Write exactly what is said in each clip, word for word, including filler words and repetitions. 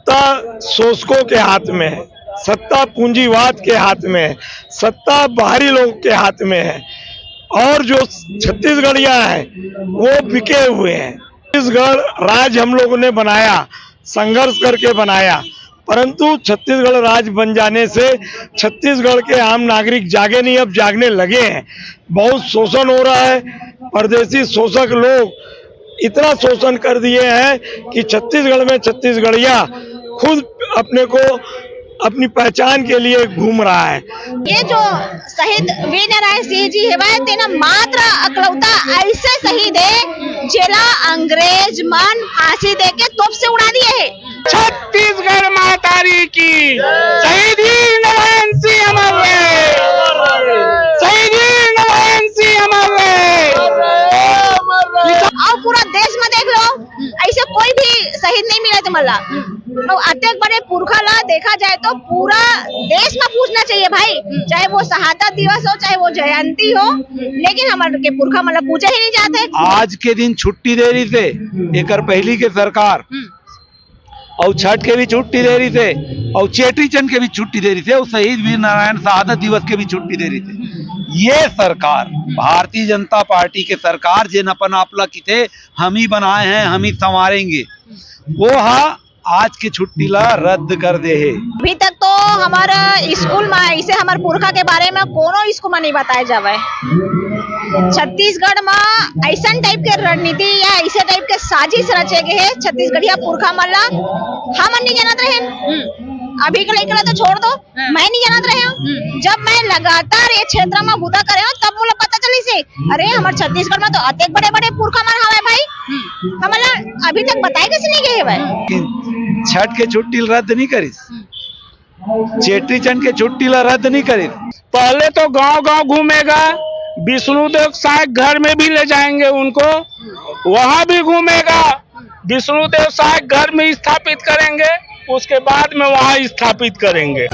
सत्ता शोषकों के हाथ में है, सत्ता पूंजीवाद के हाथ में है, सत्ता बाहरी लोगों के हाथ में है, और जो छत्तीसगढ़िया हैं, वो बिके हुए हैं। छत्तीसगढ़ राज्य हम लोगों ने बनाया, संघर्ष करके बनाया, परंतु छत्तीसगढ़ राज्य बन जाने से छत्तीसगढ़ के आम नागरिक जागे नहीं, अब जागने लगे हैं। बहुत शोषण हो रहा है। परदेसी शोषक लोग इतना शोषण कर दिए हैं कि छत्तीसगढ़ में छत्तीसगढ़िया खुद अपने को, अपनी पहचान के लिए घूम रहा है। ये जो शहीद वीर नारायण सिंह जी हेवय, तेना मात्र अकलौता ऐसे शहीद है जेला अंग्रेज मन फांसी देके तोप से उड़ा दिए है। छत्तीसगढ़ महतारी की, शहीद वीर नारायण सिंह अमर रहे, शहीद वीर नारायण सिंह अमर रहे। और पूरा देश में देख लो, ऐसे कोई भी शहीद नहीं मिला तुम्हारा। तो अतेक बड़े पुरखा ला देखा जाए तो पूरा देश में पूछना चाहिए भाई, चाहे वो शहादत दिवस हो, चाहे वो जयंती हो, लेकिन हमारे के पुरखा मतलब पूछे ही नहीं जाते। आज के दिन छुट्टी दे रही थे एकर पहली के सरकार, और छठ के भी छुट्टी दे रही थे, और चेटी चंद के भी छुट्टी दे रही थे, और शहीद वीर नारायण शहादत दिवस के भी छुट्टी दे रही थे। ये सरकार, भारतीय जनता पार्टी के सरकार, जेन अपन आप ला किथे हम ही बनाए हैं, हम ही संवारेंगे, वो हा आज के छुट्टी ला रद्द कर दे हे। अभी तक तो हमारा स्कूल में ऐसे हमारे पुरखा के बारे में कोनो स्कूल में नहीं बताया जावे। छत्तीसगढ़ में ऐसा टाइप के रणनीति या ऐसे टाइप के साजिश रचे गए हैं छत्तीसगढ़िया पुरखा मन ला, हम नहीं जानत रहे। अभी के लइका ला तो छोड़ दो, मैं नहीं जानत रहे हूँ। जब मैं लगातार ये क्षेत्र में बूता करे हूँ, तब मुझे पता चली से, अरे हमारे छत्तीसगढ़ में तो अतेक बड़े बड़े पुरखा मन हवे भाई, हमला अभी तक बताए कैसे नहीं गए भाई। छठ के छुट्टी रद्द नहीं करिस, चेटी चंद के छुट्टी ला रद्द नहीं करिस। पहले तो गांव गांव घूमेगा, विष्णुदेव साय घर में भी ले जाएंगे उनको, वहां भी घूमेगा, विष्णुदेव साय घर में स्थापित करेंगे, उसके बाद में वहां स्थापित करेंगे।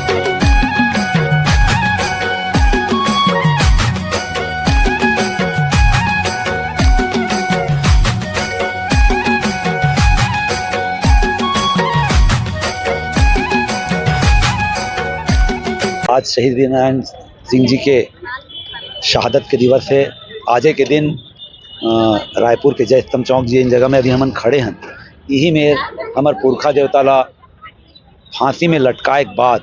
आज शहीद वीर नारायण सिंह जी के शहादत के दिवस हे। आजे के दिन रायपुर के जय स्तंभ चौक जी, इन जगह में अभी हमन खड़े हन, इही में हमर पुरखा देवता ला फांसी में लटकाए के बाद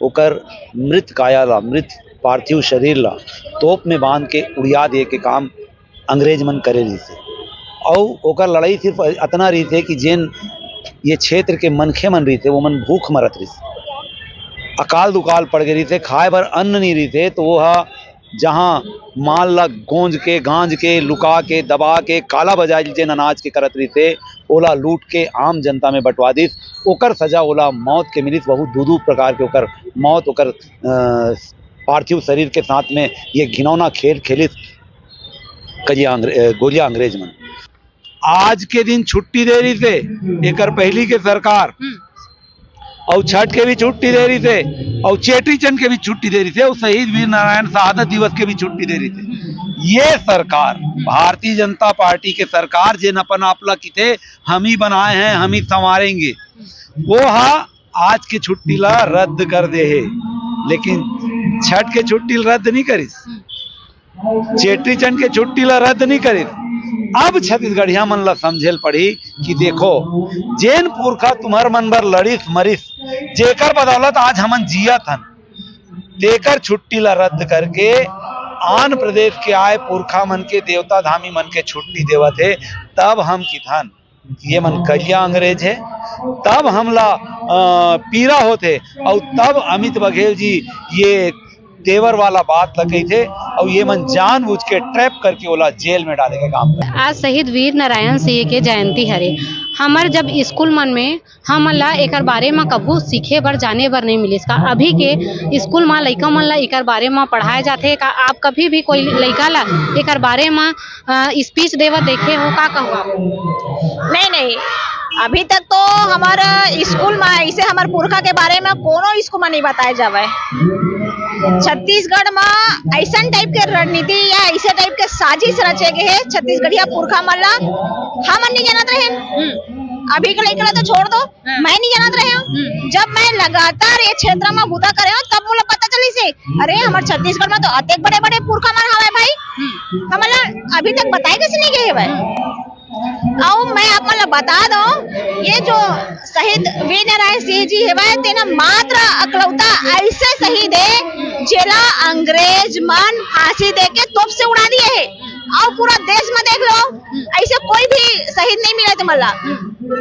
ओकर मृत काया ला, मृत पार्थिव शरीर ला तोप में बांध के उड़िया दिए के काम अंग्रेज मन करे रहिसे। अउ ओकर लड़ाई सिर्फ अतना रहिसे कि जेन ये क्षेत्र के मनखे मन रहिसे, वो मन भूख मरत रहिसे, अकाल दुकाल पड़ गे रहिसे, खाए बर अन्न नहीं रहिसे, तो वो हा जहाँ माल ला गोंज के, गांज के, लुका के, दबा के, काला बाजारी जेन अनाज के करत रहिसे, ओला लूट के आम जनता में बंटवा दिस। ओकर सजा ओला मौत के मिलिस। बहुत दू दू प्रकार के ओकर मौत, ओकर अ, पार्थिव शरीर के साथ में ये घिनौना खेल खेलिस कलिया अंग्रे-, अ, गोलिया अंग्रेज मन। आज के दिन छुट्टी दे रही थे एकर पहली के सरकार, और छठ के भी छुट्टी दे रही थे, और चेटी चंद के भी छुट्टी दे रही थे, और शहीद वीर नारायण शहादत दिवस के भी छुट्टी दे रही थे। ये सरकार, भारतीय जनता पार्टी के सरकार, जेन अपन आप ला किथे हम ही बनाए हैं, हम ही संवारेंगे, वो हा आज के छुट्टी ला रद्द कर दे हे, लेकिन छठ के छुट्टी ला रद्द नहीं करिस, चेटी चंद के छुट्टी ला रद्द नहीं करिस। अब छत्तीसगढ़िया मन ला समझेल पड़ी कि देखो, जेन पुरखा तुम्हर मन बर लड़िस मरिस, जेकर बदौलत आज हमन जियत हन, तेकर छुट्टी ला रद्द करके आन प्रदेश के आए पुरखा मन के, देवता धामी मन के छुट्टी देवत हे, तब हम किथन ये मन करिया अंग्रेज हे, तब हमला अ, पीरा होथे, अउ तब अमित बघेल जी ये तेवर वाला बात ल कहिथे, अउ ये मन जानबूझ के ट्रैप करके ओला जेल में डाले के काम करथे। आज शहीद वीर नारायण सिंह के जयंती हरे। हमर जब स्कूल मन में हमन ला एकर बारे म कभू सीखे बर, जाने बर नहीं मिलिस का? अभी के स्कूल म लइका मन ला एकर बारे म पढ़ाए जाथे का? आप कभी भी कोई लइका ला एकर बारे म अ, स्पीच देवत देखे हो, का कहू आप? नहीं, नहीं, अभी तक तो हमारा स्कूल में ऐसे हमारे पुरखा के बारे में कोनो स्कूल में नहीं बताया जावे। छत्तीसगढ़ में ऐसा टाइप के रणनीति या ऐसे टाइप के साजिश रचे गए हैं छत्तीसगढ़िया पुरखा मन ला, हम नहीं जानत रहे। अभी के लइका ला तो छोड़ दो, मैं नहीं जानत रहे हूँ। जब मैं लगातार ये क्षेत्र में बूता करे हूँ, तब मोला पता चलिस हे, अरे, हमर छत्तीसगढ़ में तो अतेक बड़े बड़े पुरखा मन हवय भाई, हमला अभी तक बताए कैसे नहीं गए हवय। अउ मैं आप मन ला बता दो, ये जो शहीद वीर नारायण सिंह जी हवय, तेना मात्र अकलौता ऐसे शहीद हे, जेला अंग्रेज मन फांसी दे के तोप से उड़ा दिए हे। अउ पूरा देश में देख लो, ऐसे कोई भी शहीद नहीं मिला तुमन ला।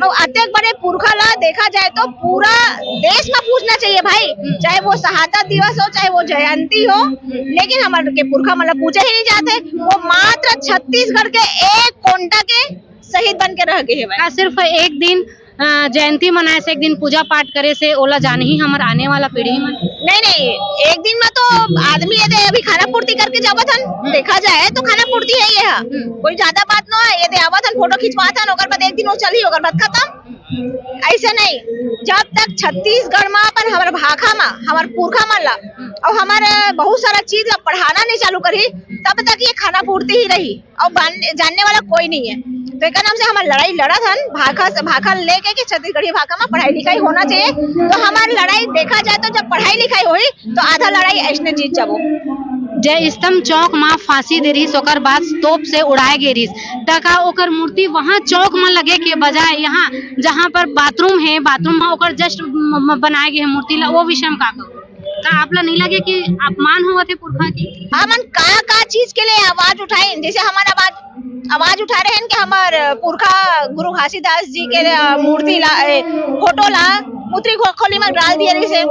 अउ अतेक बड़े पुरखा ला देखा जाए तो पूरा देश में पूजना चाहिए भाई, चाहे वो शहादत दिवस हो, चाहे वो जयंती हो, लेकिन हमर के पुरखा मन ला पूजे ही नहीं जाते। वो मात्र छत्तीसगढ़ के एक कोंटा के शहीद बन के रह गए हवय। का सिर्फ एक दिन, अ, जयंती मनाए से, एक दिन पूजा पाठ करे से ओला जानही हमर आने वाला पीढ़ी मन? नहीं, नहीं, एक दिन में तो आदमी ये दे अभी खाना पूर्ति करके जावत हन, देखा जाए तो खाना पूर्ति है ये हा। कोई ज्यादा बात ना है, ये दे आवत हन, फोटो खिंचवात हन, ओकर बाद एक दिन वो चली, ओकर बाद खत्म। ऐसे नहीं, जब तक छत्तीसगढ़ में अपन हमर भाखा में, हमर पुरखा मन ला और हमारे बहुत सारा चीज ला पढ़ाना नहीं चालू करी, तब तक ये खाना पूर्ति ही रही। और बान-, जानने वाला कोई नहीं है। तो एकर नाम से हमर लड़ाई लड़त हन, भाखा से, भाखा लेके कि छत्तीसगढ़ी भाखा में पढ़ाई लिखाई होना चाहिए। तो हमार लड़ाई देखा जाए तो जब पढ़ाई लिखाई होई तो आधा लड़ाई ऐसने जीत जाबो। जय स्तंभ चौक मा फांसी दे रहिस, ओकर बाद तोप से उड़ाए गे रहिस, त का ओकर मूर्ति वहाँ चौक मा लगे के बजाय यहाँ जहाँ पर बाथरूम है, बाथरूम मा ओकर जस्ट म-, म-, बनाए गे है मूर्ति ला, वो विषय में का कहो? का आप ला नहीं लगे कि अपमान होवत हे पुरखा के? हमन का का चीज के लिए आवाज उठाइन? जैसे हमन आवाज, आवाज उठा रहे हैं कि हमर पुरखा गुरु घासीदास जी के, अ, मूर्ति ला, ए, फोटो ला मुत्री खो-, खोली में डाल दिए रहिस हे,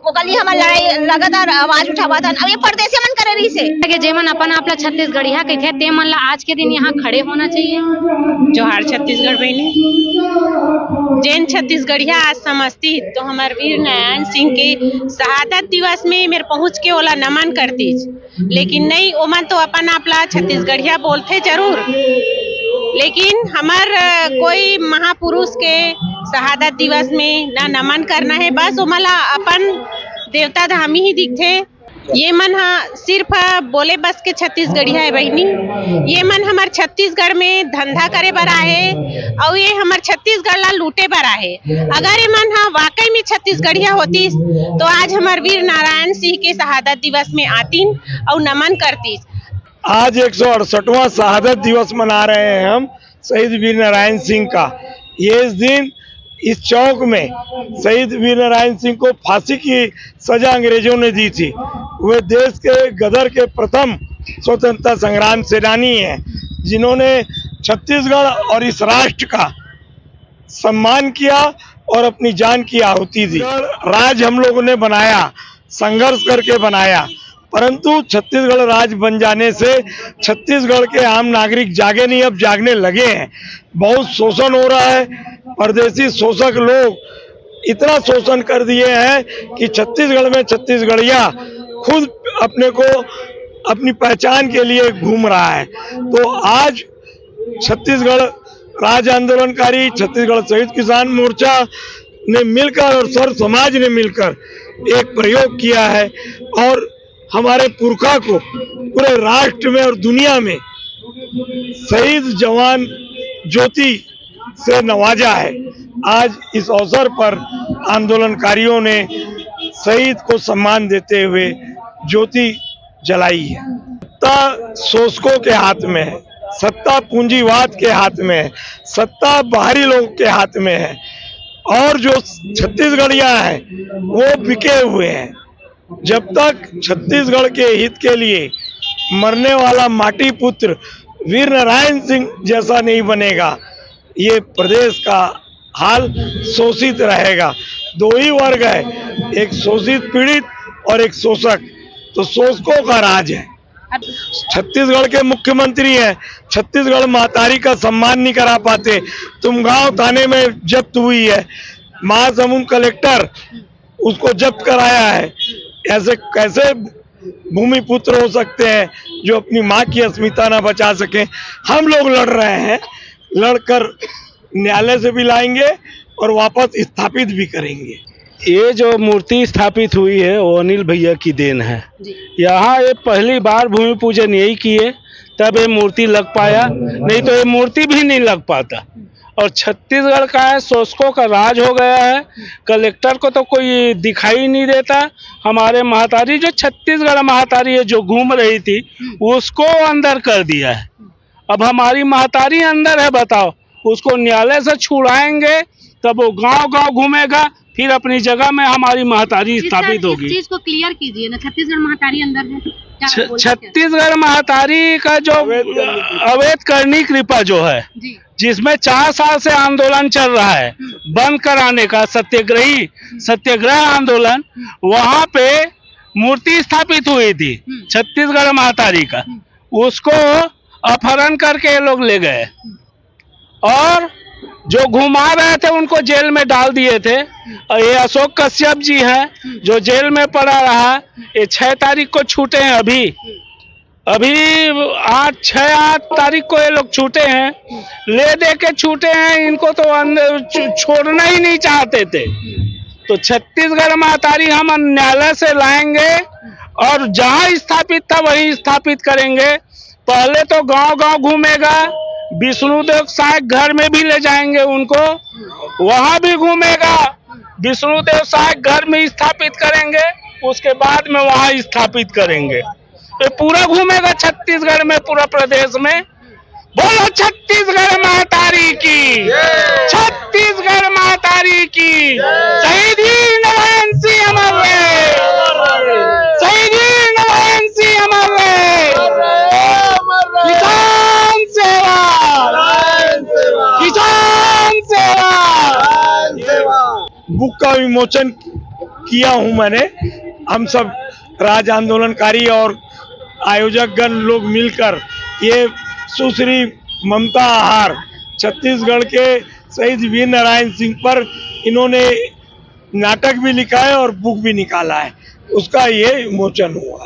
ओकर लिए हमन लड़ाई लगातार आवाज उठावत हन। अब ये परदेसी मन करे रहिस हे। लगे जेमन अपन आप ला छत्तीसगढ़िया कहिथे, ते मन ला आज के दिन यहाँ खड़े होना चाहिए। जोहार छत्तीसगढ़ बहिनी। जेन छत्तीसगढ़िया आज समझती तो हमर वीर नारायण सिंह के शहादत दिवस में मेर पहुँच के ओला नमन करतीस, लेकिन नहीं, ओमन तो अपन आप ला छत्तीसगढ़िया बोलथे जरूर, लेकिन हमर, अ, कोई महापुरुष के शहादत दिवस में ना नमन करना है, बस ओमन ला अपन देवता धामी ही दिखथे। ये मन ह सिर्फ बोले बस के छत्तीसगढ़िया है बहिनी। ये मन हमर छत्तीसगढ़ में धंधा करे बर आए, अउ ये हमर छत्तीसगढ़ ला लूटे बर आए। अगर ये मन ह वाकई में छत्तीसगढ़िया होतीस, तो आज हमर वीर नारायण सिंह के शहादत दिवस में आतीन अउ नमन करतीस। आज एक सौ अड़सठवां शहादत दिवस मना रहे हैं हम शहीद वीर नारायण सिंह का। ये इस दिन इस चौक में शहीद वीर नारायण सिंह को फांसी की सजा अंग्रेजों ने दी थी। वे देश के गदर के प्रथम स्वतंत्रता संग्राम सेनानी हैं, जिन्होंने छत्तीसगढ़ और इस राष्ट्र का सम्मान किया और अपनी जान की आहुति दी। राज हम लोगों ने बनाया, संघर्ष करके बनाया, परंतु छत्तीसगढ़ राज बन जाने से छत्तीसगढ़ के आम नागरिक जागे नहीं, अब जागने लगे हैं। बहुत शोषण हो रहा है। परदेसी शोषक लोग इतना शोषण कर दिए हैं कि छत्तीसगढ़ में छत्तीसगढ़िया खुद अपने को, अपनी पहचान के लिए घूम रहा है। तो आज छत्तीसगढ़ राज्य आंदोलनकारी, छत्तीसगढ़ शहीद किसान मोर्चा ने मिलकर और सर्व समाज ने मिलकर एक प्रयोग किया है और हमारे पुरखा को पूरे राष्ट्र में और दुनिया में शहीद जवान ज्योति से नवाजा है। आज इस अवसर पर आंदोलनकारियों ने शहीद को सम्मान देते हुए ज्योति जलाई है। सत्ता शोषकों के हाथ में है, सत्ता पूंजीवाद के हाथ में है, सत्ता बाहरी लोगों के हाथ में है और जो छत्तीसगढ़िया हैं वो बिके हुए हैं। जब तक छत्तीसगढ़ के हित के लिए मरने वाला माटी पुत्र वीर नारायण सिंह जैसा नहीं बनेगा, ये प्रदेश का हाल शोषित रहेगा। दो ही वर्ग है, एक शोषित पीड़ित और एक शोषक। तो शोषकों का राज है। छत्तीसगढ़ के मुख्यमंत्री हैं, छत्तीसगढ़ महतारी का सम्मान नहीं करा पाते। तुम गांव थाने में जब्त हुई है, महासमुंद कलेक्टर उसको जब्त कराया है। ऐसे कैसे भूमिपुत्र हो सकते हैं जो अपनी माँ की अस्मिता ना बचा सके? हम लोग लड़ रहे हैं, लड़कर न्यायालय से भी लाएंगे और वापस स्थापित भी करेंगे। ये जो मूर्ति स्थापित हुई है वो अनिल भैया की देन है। यहाँ ये पहली बार भूमि पूजन यही किए, तब ये मूर्ति लग पाया, नहीं तो ये मूर्ति भी नहीं लग पाता। और छत्तीसगढ़ का है, शोषकों का राज हो गया है। कलेक्टर को तो कोई दिखाई नहीं देता। हमारे महतारी, जो छत्तीसगढ़ महतारी है, जो घूम रही थी, उसको अंदर कर दिया है। अब हमारी महतारी अंदर है, बताओ, उसको न्यायालय से छुड़ाएंगे, तब वो गांव गांव घूमेगा, फिर अपनी जगह में हमारी महतारी स्थापित होगी। इस चीज को क्लियर कीजिए ना, छत्तीसगढ़ महतारी अंदर है क्या? छत्तीसगढ़ महतारी का जो अवैध करनी कृपा जो है, जिसमें चार साल से आंदोलन चल रहा है, बंद कराने का सत्याग्रही सत्याग्रह आंदोलन, वहां पे मूर्ति स्थापित हुई थी छत्तीसगढ़ महतारी का, उसको अपहरण करके ये लोग ले गए। और जो घुमा रहे थे, उनको जेल में डाल दिए थे। और ये अशोक कश्यप जी हैं, जो जेल में पड़ा रहा, ये छह तारीख को छूटे हैं। अभी अभी आठ छः आठ तारीख को ये लोग छूटे हैं, ले दे के छूटे हैं। इनको तो अंदर छोड़ना ही नहीं चाहते थे। तो छत्तीसगढ़ महतारी हम न्यायालय से लाएंगे और जहां स्थापित था, वहीं स्थापित करेंगे। पहले तो गांव गांव घूमेगा, विष्णुदेव साय घर में भी ले जाएंगे उनको, वहां भी घूमेगा, विष्णुदेव साय घर में स्थापित करेंगे, उसके बाद में वहां स्थापित करेंगे। ये पूरा घूमेगा छत्तीसगढ़ में, पूरा प्रदेश में। बोलो छत्तीसगढ़ महतारी की, छत्तीसगढ़ महतारी की। शहीद वीर नारायण सिंह अमर रहे, शहीद वीर नारायण सिंह अमर रहे। किसान सेवा, किसान सेवा। बुक का विमोचन किया हूं मैंने। हम सब राज्य आंदोलनकारी और आयोजकगण लोग मिलकर ये सुश्री ममता आहार, छत्तीसगढ़ के शहीद वीर नारायण सिंह पर इन्होंने नाटक भी लिखा है और बुक भी निकाला है, उसका ये विमोचन हुआ है।